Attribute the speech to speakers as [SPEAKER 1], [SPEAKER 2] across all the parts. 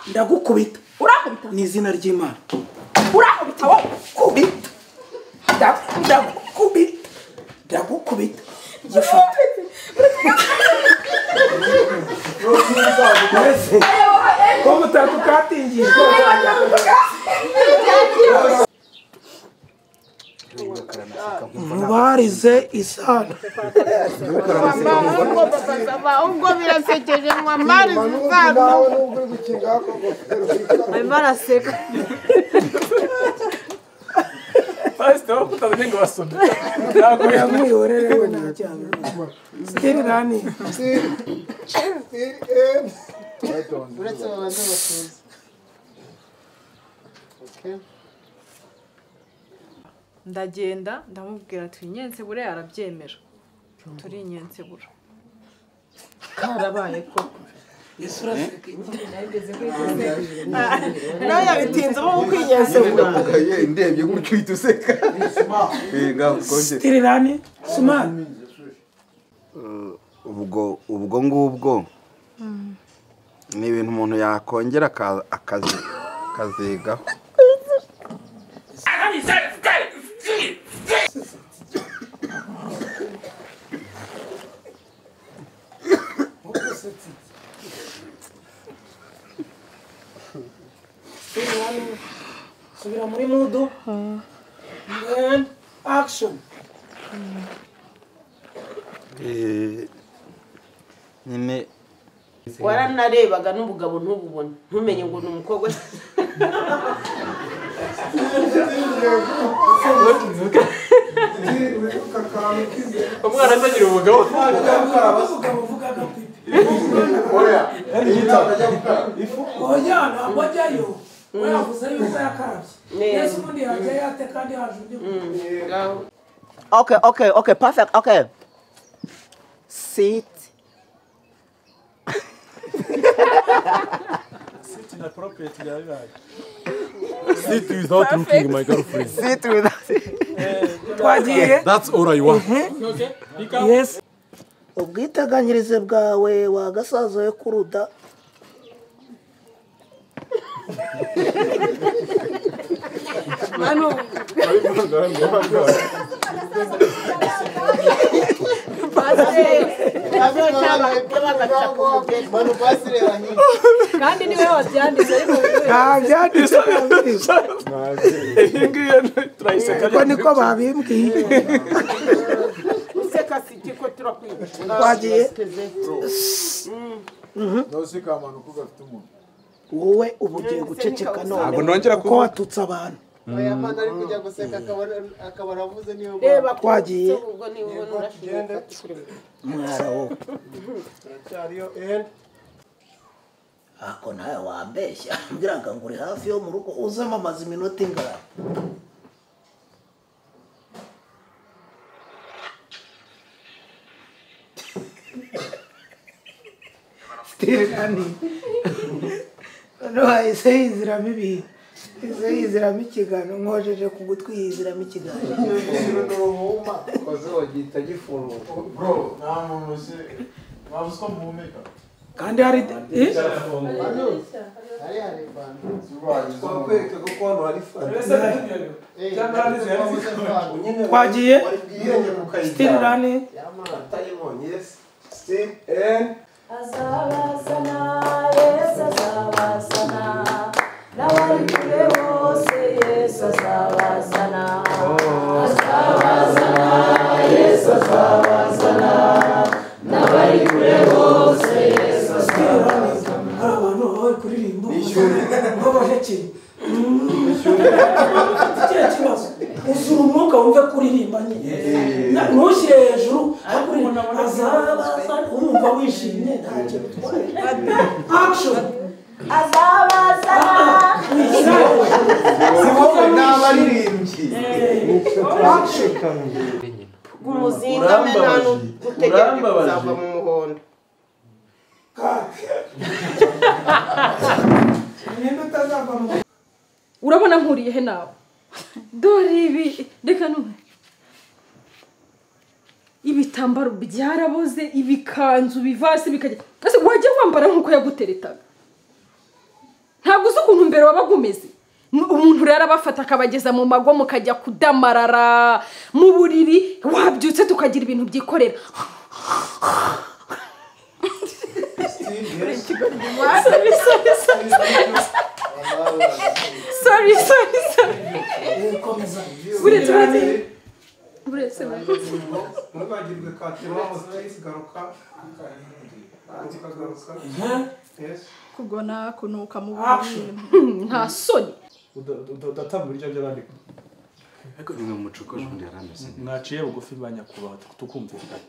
[SPEAKER 1] Ndagukubita. Urakubita ni izina ry'Imana. Urakubita wowe. Kubita. Ndagukubita. Ndagukubita. Gifata. Como tá com catingi? Mubarize isano.
[SPEAKER 2] Ubwo birasekeje ngo amarize isano. Arimo araseka.
[SPEAKER 3] Pastor, kutavuze ngo basome.
[SPEAKER 1] Ntabwo yamwiyorere we ntajyana. Still running.
[SPEAKER 4] Still uretse babanze batuze. Okay.
[SPEAKER 5] Ndagenda ndamubwira twinyensebure arabyemera. Turinyensebura.
[SPEAKER 2] Karabaye koko.
[SPEAKER 1] Yesu uraseka.
[SPEAKER 2] Nawe yabitinze mu kwinyensebura.
[SPEAKER 6] Ndebye gutyo uhita useka. Ngaho konje.
[SPEAKER 1] Still running. Smart.
[SPEAKER 6] Ubwo ngubwo ni ibintu umuntu yakongera akazi kazigaho.
[SPEAKER 1] Subira muri mudu. And action.
[SPEAKER 6] Nyine
[SPEAKER 2] waranarebaga n'ubugabo ntububone ntumenye ngo ni umukobwa.
[SPEAKER 3] Umwana atagira umugabo.
[SPEAKER 1] Oya ntabwo ajyayo. We yavuze yuko yakarabye. Yesu ubundi yajya yate kandi haje undi.
[SPEAKER 7] Okay, okay, okay, perfect, okay. Sit.
[SPEAKER 3] Sit inappropriate. Sit without looking my girlfriend.
[SPEAKER 7] Sit without.
[SPEAKER 3] That's all I want.
[SPEAKER 1] Yes.
[SPEAKER 7] Ubwiteganyirize bwawe wagasaza yo kuruda.
[SPEAKER 5] Manu. Kandi niwe wabyanditse ariko
[SPEAKER 1] ntabyanditse.
[SPEAKER 3] Iyi ngiyi turayiseka
[SPEAKER 1] ariko niko babimbwiye.
[SPEAKER 2] Useka siki ko turakwica.
[SPEAKER 1] Twagiye. Wowe ubu ugiye guceceka none kuko watutse abantu.
[SPEAKER 4] Oya mana ari kujya guseka akabara avuze niyo
[SPEAKER 1] twagiye.
[SPEAKER 7] Mwara wowe. Ako nawe wambeshya mbwiraga ngo uri hafi yo mu rugo uzemo amazi iminota ingana.
[SPEAKER 1] Still running. No, hahise yiziramo ibintu. Hahise yiziramo ikiganiro nkojeje ku gutwi yiziramo ikiganiro. Kandi hari twagiye. Still running.
[SPEAKER 8] Azabazana Yesu azabazana n'abari kure bose Yesu azabazana. Azabazana Yesu azabazana n'abari kure bose Yesu azabazana.
[SPEAKER 1] Hari abantu bari kuririmba ngo baheke kiriya kibazo uzura umwuka wumve kuririmba nyine ntushyire hejuru azabazana urumva wishimye ntacyo bitwaye. Action.
[SPEAKER 8] Azabazana.
[SPEAKER 6] Si wowe n'abaririmbyi.
[SPEAKER 2] Umuzinga menanu gutegereza kuzava mu muhondo.
[SPEAKER 5] Urabona nkuriye he nawe? Dore ibi reka nuhe. Ibitambaro byaraboze, ibikanzu bivasi bikajya. Ese wajya wambara nkuko yaguteretaga? Ntabwo uzi ukuntu mbere wabagumeze. Umuntu rero abafata akabageza mu mago mukajya kudamarara mu buriri, wabyutse tukagira ibintu byikorera. Sorry, sorry, sorry. Buretse
[SPEAKER 4] ntibagirwe katema garuka garuka.
[SPEAKER 5] Kugona kunuka mu buriri. Nta soni.
[SPEAKER 3] Udatamba ibiryo by'abandi.
[SPEAKER 9] Ariko ni umucuko undi yarameze.
[SPEAKER 3] Mwaciye bugufi banyakubaha tukumvikana.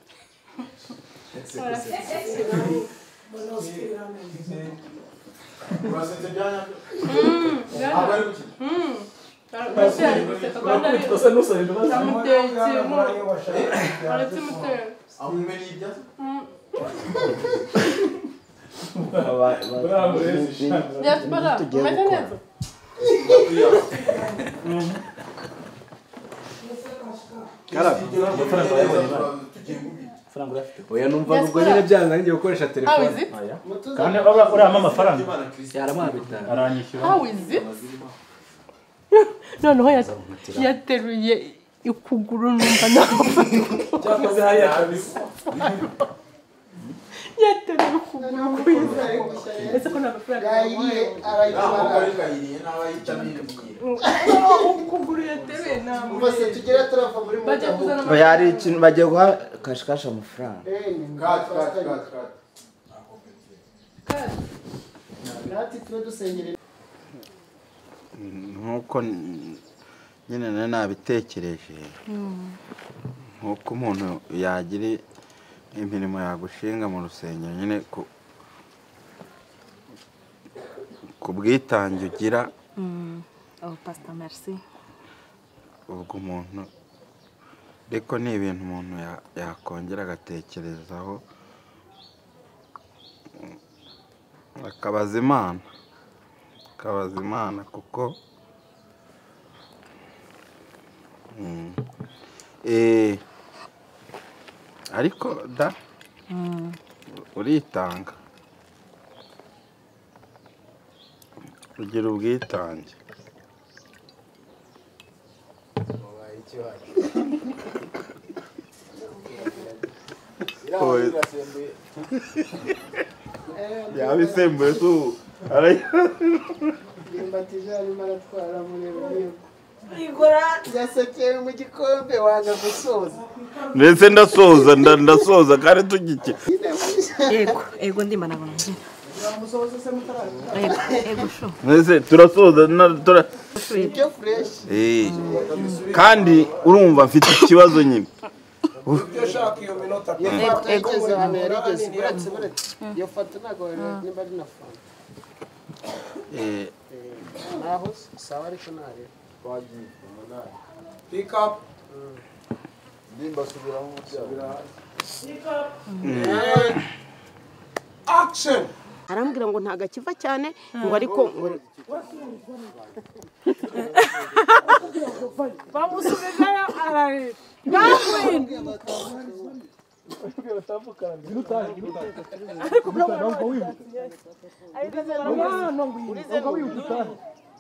[SPEAKER 6] Oya numva ubwo nyine byanze ngiye gukoresha telefone.
[SPEAKER 3] Kandi urama amafaranga.
[SPEAKER 6] Yaramuha bitanu.
[SPEAKER 3] Aranyishyura.
[SPEAKER 10] How is it? Noneho yateruye ukuguru numva nafata.
[SPEAKER 3] Cyakoze hariya kabisa.
[SPEAKER 10] Yateruye ukuguru kwiza. Ese ko nta mafaranga
[SPEAKER 4] yayiriye arayitwara.
[SPEAKER 10] Ukuguru yateruye ntabwo.
[SPEAKER 4] Ubwo tugera turava muri moto.
[SPEAKER 11] Oya hari ikintu bagiye guha kashikasha amafaranga.
[SPEAKER 4] Cut cut cut cut. Cut twe dusengere.
[SPEAKER 11] Nkuko nyine nari nabitekereje nkuko umuntu yagira imirimo yagushinga mu rusengero nyine ku bwitange ugira.
[SPEAKER 5] Oh Pastor merci.
[SPEAKER 11] Ubwo umuntu ariko ni ibintu umuntu yakongera agatekerezaho akabaza Imana. Akabaza Imana kuko ariko da uritanga ugira ubwitange. Yabisembuye tu
[SPEAKER 4] Ndimbati arimo aratwara murebe igora yasekeye mu gikombe wanga gusoza.
[SPEAKER 11] Ndetse ndasoza ndasoza kandi tugike.
[SPEAKER 5] Yego yego ndimba nabona. Yego yego sho.
[SPEAKER 11] Ndetse turasoza tura
[SPEAKER 4] ibyo fresh.
[SPEAKER 11] Kandi urumva mfite ikibazo nyine.
[SPEAKER 4] Ibyo shaka iyo minota. Yego yarigeze buretse iyo foto ntago nimba ari na fanta. Naho sawa ariko nare
[SPEAKER 6] twagiye umunani.
[SPEAKER 4] Pick up.
[SPEAKER 6] Ndimba subiramo subira.
[SPEAKER 4] Pick up. Action.
[SPEAKER 2] Arambwira ngo ntago akiva cyane ngo ariko
[SPEAKER 10] bamusubizayo ararira.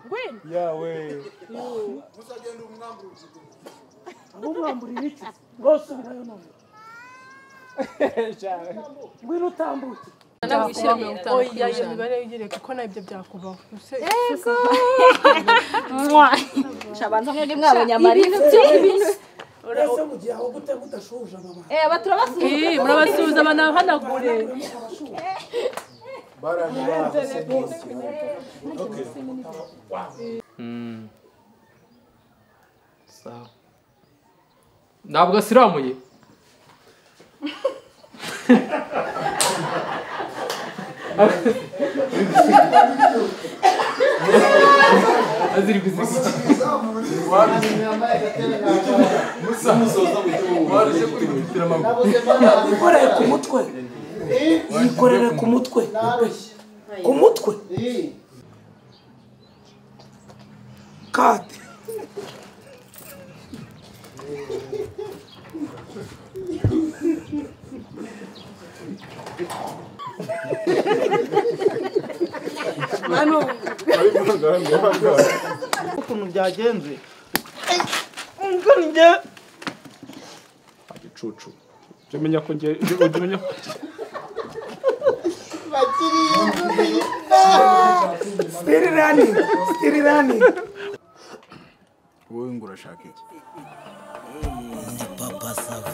[SPEAKER 10] Ngwino.
[SPEAKER 1] Ngwino utambuke.
[SPEAKER 10] Oya iyo mibare uyireke ko nabyo byakubaho.
[SPEAKER 5] Yego. Shabanza mwebwe mwabonye amarira.
[SPEAKER 1] Ese mugiye aho gute mudashuhuje aba bantu?
[SPEAKER 5] Baturabasuhuza.
[SPEAKER 10] Murabasuhuza banahanagure.
[SPEAKER 12] Sawa. Ntabwo asiramuye. Aziri kuziki.
[SPEAKER 1] Yikorere ku mutwe. Yikorere ku mutwe. Ku mutwe? Kate.
[SPEAKER 2] Manu.
[SPEAKER 7] Ukuntu byagenze. Nge.
[SPEAKER 3] Agicucu. Jya umenya ko nge ujya umenya ko
[SPEAKER 1] Still running, still running.
[SPEAKER 6] Wowe ngo urashaka iki?
[SPEAKER 7] Ni Papa Sava.